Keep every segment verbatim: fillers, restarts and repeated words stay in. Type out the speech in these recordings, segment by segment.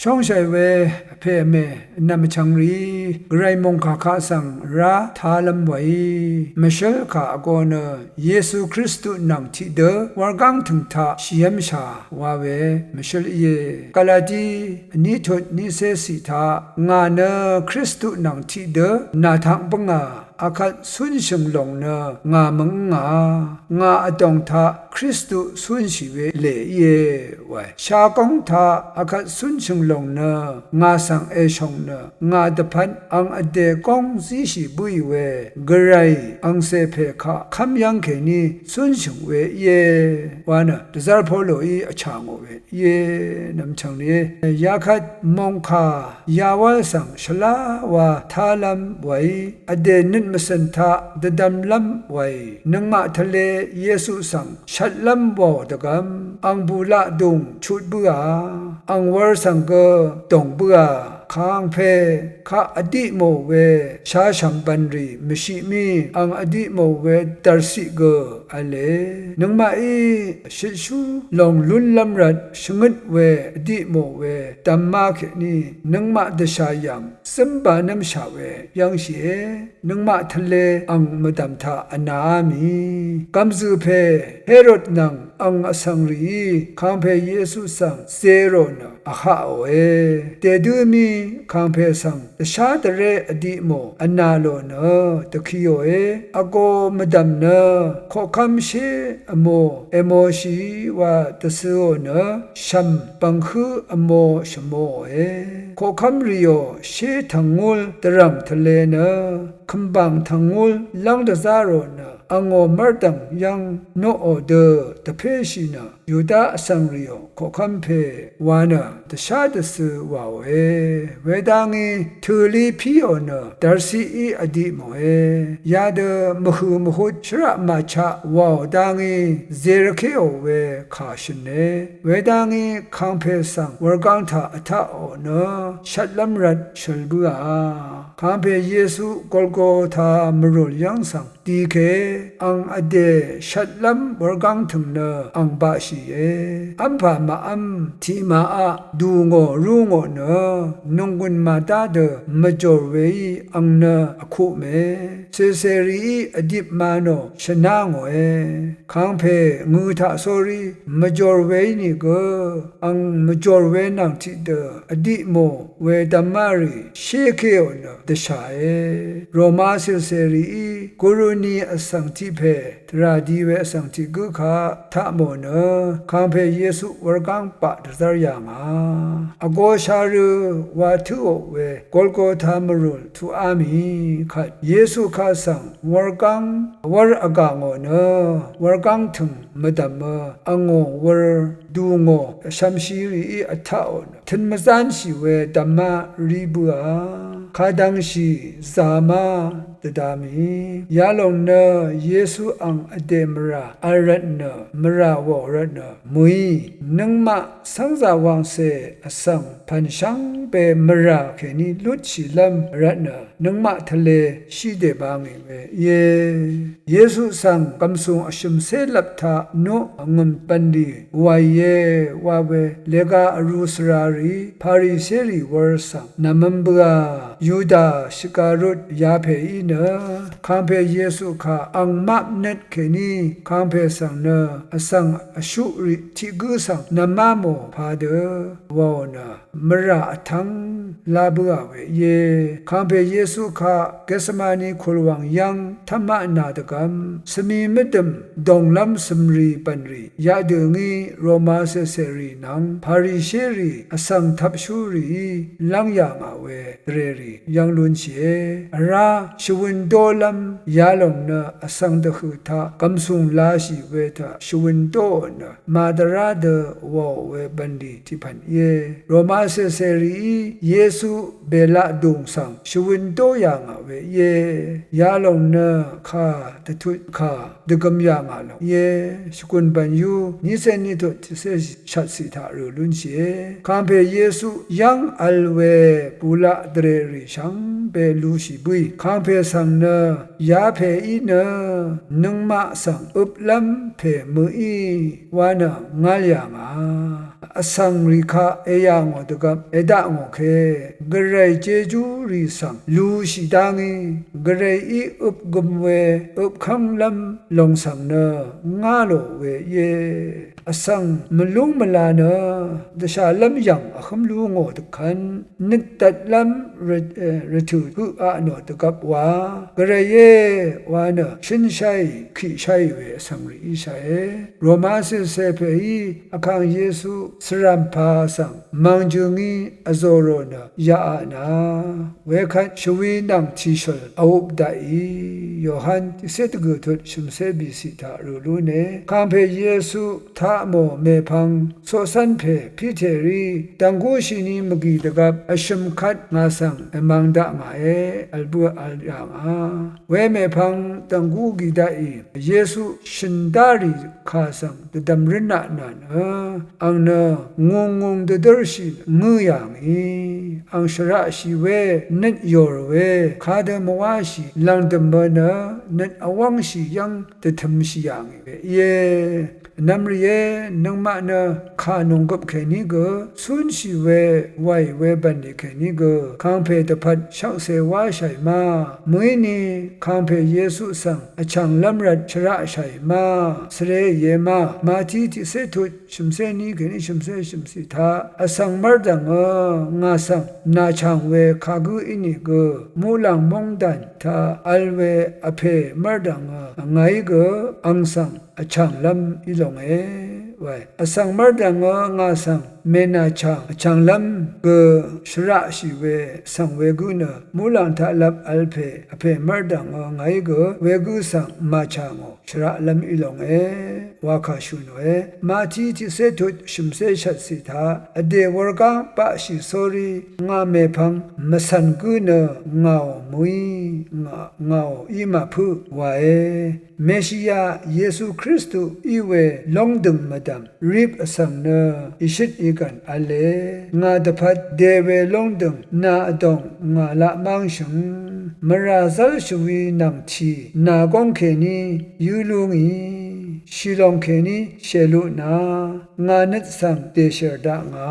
Shóngshàì we vpè vmè vnvm vchvng rìí, Gvray mòngkà kaq svng rá tálv́m wèí, mvshǿl kà vgō nø, Yesu Kristu nvng tiqdø wurgáng tø̀ng taq shìv́mshà wa we mvshǿl íe. Galati vní tut vnícé ciq taq, ngà nø Kristu nvng tiqdø nàtang bǿngà, akvt cúnshø̀ng lòng nø ngà mvngǿngà, ngà vdòng taq Kristu cúnshì we lè íe wae. Shagóng taq akvt cúnshø̀ng lòng nø ngà svng èshòng nø, ngà dvpvt ang vdè góng zíshì bǿì we, Gvray angcè pè kaq kv́m yv́ng kèní cúnshø̀ng we íe wa nø, dvzv́r Poloí vchà ngò we íe, nvmchv̀ng rìé. Yakvt mòngkà yawv́l svng shvlá wa tálv́m wèí, vdè nøt mvcø̀n taq dvdvmlv́m wèí, nøngmaq tvlē Yesu svng shvtlv́m wàò dvgvm, ang bùlaq dùng chut bǿà, ang wur svng gø dòng bǿà, kàngpè kaq vdiqmò we shashv̀m bv̀nrì mvshiq mí, ang vdiqmò we dv̀rciq gø v̄le. Nøngmaqí shøtshú lòng lúnlv́m rvt shvngøt we vdiqmò we dv̀má kèní, nøngmaq dvshà yv̀ng zǿm banv́mshà we yv́ngshìe. Nøngmaq tvlē ang mvdv̀m taq vnaá mì. Gv̀mzø̀ pè Herod nvng ang vsvng rìí, kàngpè Yesu svng zerò nø vhaqòe. Dèdǿ mí kàngpè svng dvshá dvré vdiqmò vnà lò nø dvkiòe. Vgō mvdv̀m nø koqkv́m shé vmō èmōshìí wa dvcø̄ò nø, shv̀m bv̀nghǿ vmō shvmōòe. Koqkv́m rìò shé tv̀ngúl dvrv̀ng tvlē nø, kø̀mbàng tv̀ngúl lv́ng dvzá rò nø, angò mv́rdv̀ng yv́ng noqò dø dvpéshì nø, Yuda vsvng rìò koqkv́m pè wa nø dvshá dvcø̄ wàòe. Wedá ngí tø̀lí píò nø dv̀rciqí vdiqmòe. Yadø mvhø̀ mvhut shvraq màchaq wàò dá ngí zervkéò we kà shø̀ne. Wedá ngí kàngpè svng wurgáng taq vtaqò nø shvtlv́m rvt shøl bǿà. Kàngpè Yesu Golgota mvrùl yv́ng svng dike, ang vdè shvtlv́m wurgáng tø̀ng nø ang baqshìe. V́mpà màv́m tiqmaqaq dù ngò rú ngò nø, nònggùn màdá dø mvjòr weí ang nø vkuqme. Cècèrií vdip ma nò shvná ngòe. Kàngpè ngø taq sórí mvjòr weí nìgø, ang mvjòr we nvng tiqdø vdiqmò wedvmá rì shékeò nø dvshàe. Roma cècèrií guruni vsvng tiq pè tvrà di we vsvng tiq gǿ kaq taq mò nø, kàngpè Yesu wurgáng baq dvzv́r yà ngà. Vgō sharø̄ wa tǿò we Golgota mvrùl tuqá mì kvt, Yesu kaq svng wurgáng wur vgà ngò nø, wurgáng tø̀ng mvdv̀mø angò wur dù ngò vshvmshi rìí vtaqò nø, tø̄n mvzánshì we dv̀má rí bǿà. Kadvngshì zàmá dvda mì. Yalòng nø Yesu ang vdè mvrà vl rvtnø, mvrà wàò rvtnø mø̀í, nøngmaq cv́ngzà wàngcè vsvng pv̀n shvngbe mvrà kèní lutshìlv́m rvtnø, nøngmaq tvlē shí dèbā ngì we íe. Yesu svng gv̀msùng vshø̀mcé lvp taq nuq vngø̀m bv̀nlì wàìe wa we lega vrū svrarì Parisherì wur svng nv̀mv̄m bøà. Yuda Shikarut yapèí nø kàngpè Yesu kà ang map nøt kèní kàngpè svng nø vsvng vshuqrì tiq gǿ svng nvmá mò padø wàò nø mvrà vtv́ng lá bǿà we íe. Kàngpè Yesu kaq Getsemani kùlwàng yv́ng tv́maq nà dvgvm svmi mvdø̀m dònglv́m cø̀mrì bv̀nrì yaqdø̀ ngí Roma cècèrì nvng Parisherì vsvng tvpshúrìí lv́ng yà ngà we dvrèrì yv́ng lúnshìe. Vrá shvwøn dólv́m yalòng nø vsvng dvhø̀ taq gv̀msùng lashì we taq shvwøn dóò nø màdvrá dø wàò we bv̀nlì tiqpv̀n íe. Roma cècèrìí Yesu bèlaq dùng svng shvwøn dó yà ngà we íe. Yalòng nø kà dvtut kà dvgøm yà ngà lòng íe. Shvgùn bv̀n yú nícé ní tut tiqcé shvtciq taq rø̀ lúnshìe. Kàngpè Yesu yv́ng vl we bùlaq dvrèrì shvngbe lushì bǿì. Kàngpè svng nø yapèí nø nøngmaq svng øplv́m pè mø̀í wa nø ngál yà ngà. vsvng rì kaq èyà ngò dvgvp èdaq ngò ke, Gvray jejú rì svng lushì dá ngí, Gvrayí øp gøm we øpkv́nglv́m lòng svng nø ngá lò we íe. Vsvng mvlúng mvla nø dvshàlv́m yv̀ng vhǿm lú ngò dvkvn, nøt dvtlv́m rvtø̀ høq a nò dvgvp wa, Gvrayé wa nø shønshaì kìshaì we vsvng rì íshàe. Roma cìlcè pèí Vkàng Yesu svràmpà svng mvngjøngí vzò rò nø yaqà na, wekvt shvwi nvng tìshø̀l vwup daqì. Yohan tiqcé dvgø̀ tut shø̀mcé bìciq taq rø̀ lúne. Kàngpè Yesu taq mò mèpvng coqcv́n pè Piterí dv̀nggúshìni mvgì dvgvp vshø̀m kvt ngà svng èmvng dakngàe, vl bǿà vl yà ngà. Wemèpvng dv̀nggú gì daqì Yesu shø̀n dá rì kà svng dvdv̀m rǿnaq nà nø, ang nø ngùngngung dvdǿrshì ngǿ yà ngì, ang shvraqshì we nøt yòr we, kadø mvwáshì lv̀ngdø̀m bø nø nøt vwv́ngshì yv́ng dvtømshì yà ngì we íe. Vnvm rìé, nøngmaq nø kà nònggøp kèní gø, cúnshì we wàì we bv̀nlì kèní gø, kàngpè dvpvt shvkse wáshàì ma, mø̀íni kàngpè Yesu svng vchànglv́m rvt shvraqshàì ma, svre ìe ma, Mati tiqcé tut shø̀mcé ní kèní shø̀mcé shø̀mcì taq, vsvng mv́rdv̀ngø ngà svng nàchàng we kagǿ ínìgø, muqlàng móngdàn taq vl we vpè mv́rdv̀ngø ngàí gø ang svng vchànglv́m í longe wae. Vsvng mv́rdv̀ngø ngà svng mènàchàng vchànglv́m gø shvraqshì we svng wegǿ nø, muqlàng taq lvp vl pè vpè mv́rdv̀ngø ngàí gø wegǿ svng màchàngò shvraqlv́m í longe wa kà shø̀ nòe. Mati tiqcé tut shø̀mcé shvtcì taq, vdè wurgáng baqshì sórí ngà mèpvng mvcv̀n gǿ nø ngàò mø̀í, ngà, ngàò í màpǿ wae. Meshia Yesu Kristu í we lóngdø̀ng mvdv̀m rip vsvng nø ìshøt ìgv̀n v̄le. Ngà dvpvt dè we lóngdø̀ng nà vdòng ngà laq mángshø̀ng. Mvrà zv́l shvwi nvng tì nà góng kèní yǿ lú ngì, shìlòng kèní shèlutna ngà nøt svng dèshèr dakngà.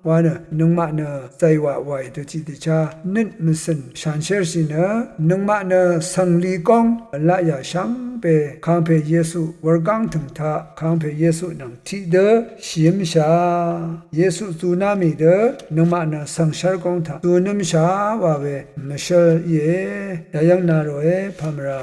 Wa nø nøngmaq nø zàywaq wàì dø tiqdvchá nøt mvcø̀n shànshérshì nø, nøngmaq nø svngli góng vlaqyà shvngbe kàngpè Yesu wurgáng tø̀ng taq kàngpè Yesu nvng tiqdø shìǿmshà. Yesu zuná mì dø nøngmaq nø svngshv́r góng taq zunǿmshà wa we mvshǿl íe. Yayv́ng na ròe pàmvrà.